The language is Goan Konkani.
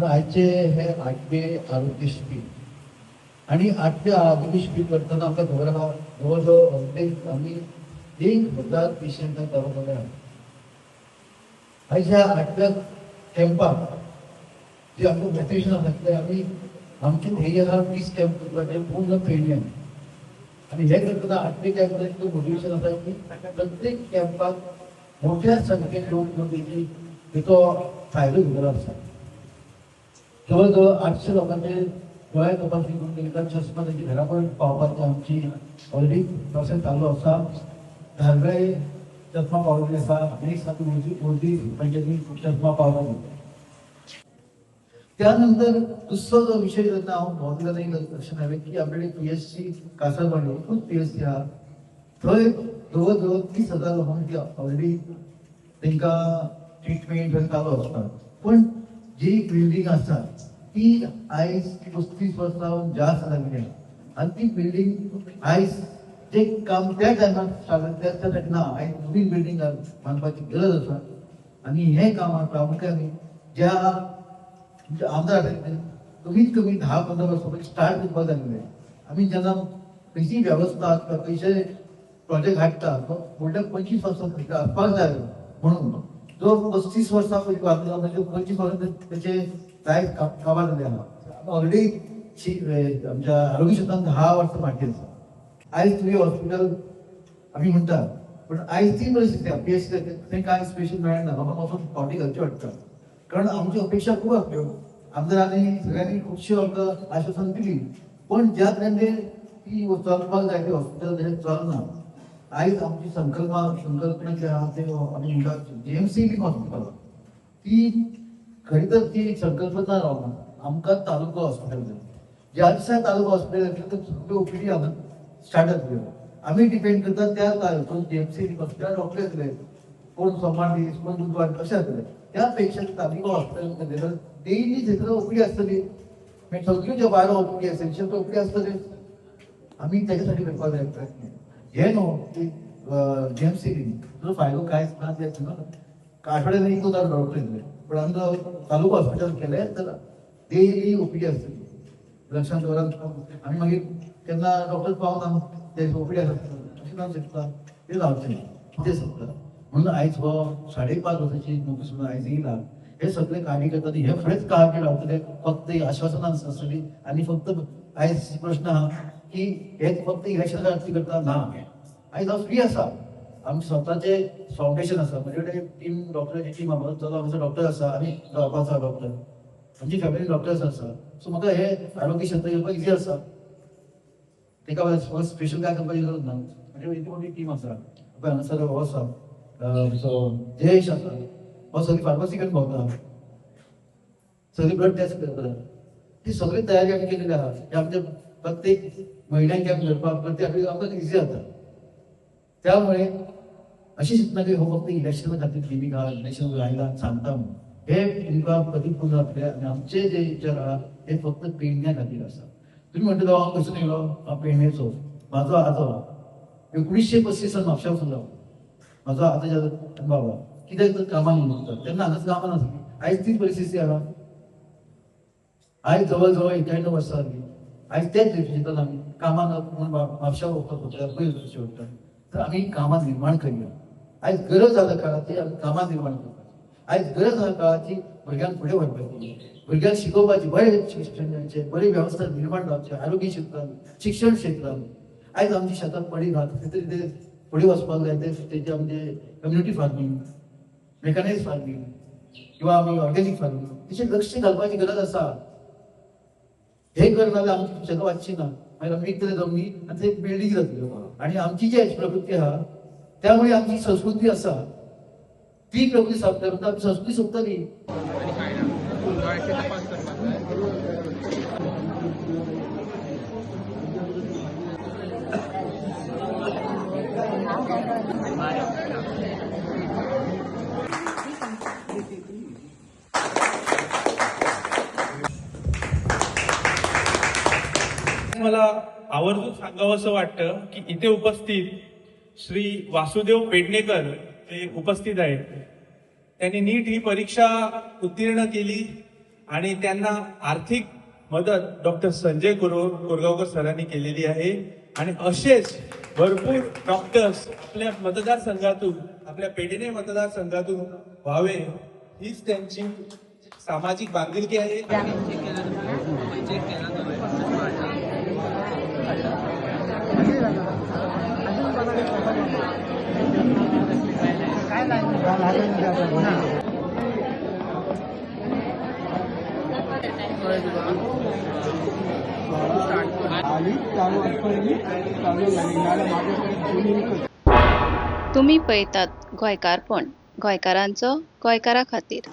म्हणून आयचे हे आठवे आरोग्य शिबीर आनी आठवे आरोग्य शिबीर करतना आमकां खबर आहा जवळ जवळ आमी 1000 पेशंटांक दवाखान्यात मेळ्ळा. आयज ह्या आठव्या कॅम्पाक जे आमकां मोटिवेशन आसा कित्याक आमी आमचें ध्येय आहा 20 कॅम्प करपाचें पूर्ण पेडण्यान. आनी हे करतना आठवे कॅम्पाचें मोटिवेशन आसा की प्रत्येक कॅम्पाक मोठ्या संख्येन लोक येवन तेजी तेचो फायदो घेतलो आसा. जवळ जवळ 800 लोकांचे दोळे तपासणी करून तांकां चश्मा तेंच्या घरा कडेन पावपाची आमची ऑलरेडी प्रोसेस चालू आसा. धारगळे चश्मा पावलेली आसा आनी सात मोदी पंचायती चश्मा पावलेली. त्यानंतर दुसरो जो विशय जेन्ना हांव भोंवतलो एक लक्षात हांवें की आपले PSC Kasarwadi एकूच PSC आहा थंय जवळ जवळ 30,000 लोकांची ऑलरेडी तांकां ट्रिटमेंट चालू आसता. पण जी बिल्डींग आसा ती आयज 35 वर्सां जास्त जाल्ली आनी ती बिल्डींग आयज जे काम त्या टायमार स्टार्ट जालें त्या ना आयज नवीन बिल्डींग बांदपाची गरज आसा. आनी हें काम प्रामुख्यान ज्या आमदार कमीत कमी 10-15 वर्सां पयलीं स्टार्ट करपाक जाल्लें. आमी जेन्ना खंयची वेवस्था किंवा खंयचे प्रोजेक्ट हाडटा तो फुडल्या 25 वर्सां आसपाक जाय म्हणून जो 35 वर्सां पयलीं बांदला म्हणजे 25 वर्सां तेचे जायत काबार जाल्ले आहा. ऑलरेडी आमच्या आरोग्य क्षेत्रान 10 वर्सां फाटीं आसा. आयज तुवें हॉस्पिटल आमी म्हणटा पूण आयज ती परिस्थिती आहा PSC थंय कांय स्पेशल मेळना, लोकांक वचून फावटी घालची पडटा. कारण आमची अपेक्षा खूब आसल्यो, आमदारांनी सगळ्यांनी खुबश्यो आमकां आश्वासन दिली पण ज्या तरेन ती चलपाक जाय ती हॉस्पिटल तशें चलना. आयज आमची संकल्पना जी आहा ते आमी म्हणटा GMC बी हॉस्पिटल ती खरी तर ती संकल्पना रावना. आमकां तालुका हॉस्पिटल जाय. ज्या दिसा तालुका हॉस्पिटल जातलें तर सगळ्यो OPD हांगा स्टार्ट जातल्यो. आमी डिपेंड करता त्या GMC hospital doctor येतले, कोण सोमार दीस कोण बुधवार कशें जातलें. त्या पेक्षा तालुका हॉस्पिटल डेली थंयसर OPD आसतली, मागीर सगळ्यो ज्यो भायर OPD essential OPD आसतली. आमी तेच्या साठी करपाक जाय प्रयत्न. हे न्हू की GMC तुजो फायदो कांयच ना ते आठवड्यान एक दोन डॉक्टर येतले पण आमी जो तालुका हॉस्पिटल केलें तर डेली OPD आसतली. लक्षात दवरात आमी मागीर केन्ना डॉक्टर पावना ते OPD आसता अशें जावंक शकता, तें जावचें तें सोंपता. म्हणून आयज हो 5.5 वर्सांची नोकरी सोडून आयज येयला हे सगळे कार्यकर्ता हे फुडेंच काम रावतले. फक्त आश्वासनां आसतली आनी फक्त आयज प्रश्न आहा की हे फक्त इलेक्शना खातीर करता ना. आयज हांव फ्री आसा, आमचे स्वताचे फावंडेशन आसा, म्हजे कडेन टीम डॉक्टराची टीम आहा, चलो आमचो डॉक्टर आसा आनी गांवपाचो आसा डॉक्टर, आमची फॅमिली डॉक्टर्स आसा. सो म्हाका हे आरोग्य क्षेत्र येवपाक इजी आसा, तेका स्पेशल काय करपाची गरज ना. म्हणजे इतली मोठी टीम आसा. पळय हांगासर हो आसा जयेश आसा, हो सगळी फार्मासी कडेन भोंवता, सगळी ब्लड टेस्ट करता. ती सगळी तयारी आमी केलेली आहा. आमच्या प्रत्येक म्हयन्याक कॅम्प करपाक प्रत्येक आमकां इजी जाता. त्यामुळे अशी चिंतना की हो फक्त इलेक्शना खातीर गिमीक आहा, इलेक्शन आयला सांगता म्हणून हे तुमकां प्रतिपूर्ण जातले. आनी आमचे जे विचार आहा हे फक्त पेडण्या खातीर आसा. तुमी म्हणटा हांव कसो येयलो, हांव पेडणेचो, म्हाजो आजो 1935 साल म्हापश्या वचून रावलो. म्हाजो आजो बाबा कित्याक तर कामाक येवता तेन्ना हांगाच कामां नासली. आयज तीच परिस्थिती आहा. आयज जवळ जवळ 91 वर्सां जाली, आयज तेच चिंतन आमी कामां म्हणून म्हापश्या वचपाक पयस वचचें पडटा. तर आमी कामां निर्माण करया. आयज गरज आसा काळाची आमी कामां निर्माण करपाची. आयज गरज आसा काळाची भुरग्यांक फुडें व्हरपाची, भुरग्यांक शिकोवपाची, बरें शिक्षण मेळचें, बरी वेवस्था निर्माण जावची आरोग्य क्षेत्रान, शिक्षण क्षेत्रान. आयज आमची शेतां पडींग आहा थंय तरी ते फुडें वचपाक जाय. तेजे आमचे कम्युनिटी फार्मींग, मेकॅनायज फार्मींग किंवा आमी ऑर्गेनीक फार्मींग तेचेर लक्ष घालपाची गरज आसा. हे करना जाल्यार आमची शेतां वाचची ना, मागीर आमी विकतले जमनी आनी ते बिल्डींग जातल्यो. आनी आमची जी प्रकृती आहा त्यामुळे आमची संस्कृती आसा ती प्रकृती सोंपता, आमची संस्कृती सोंपतली. मला आवर्जून सांगावं असं वाटतं की इथे उपस्थित श्री वासुदेव पेडणेकर ते उपस्थित आहेत. त्यांनी नीट ही परीक्षा उत्तीर्ण केली. आणि त्यांना आर्थिक मदत डॉक्टर संजय कोरगावकर सरांनी केलेली आहे. आणि असेच भरपूर डॉक्टर्स आपल्या मतदारसंघातून, आपल्या पेडणे मतदारसंघातून व्हावे हीच त्यांची सामाजिक बांधिलकी आहे. तुमी पळयतात गोंयकारपण, गोंयकारांचो गोंयकारा खातीर.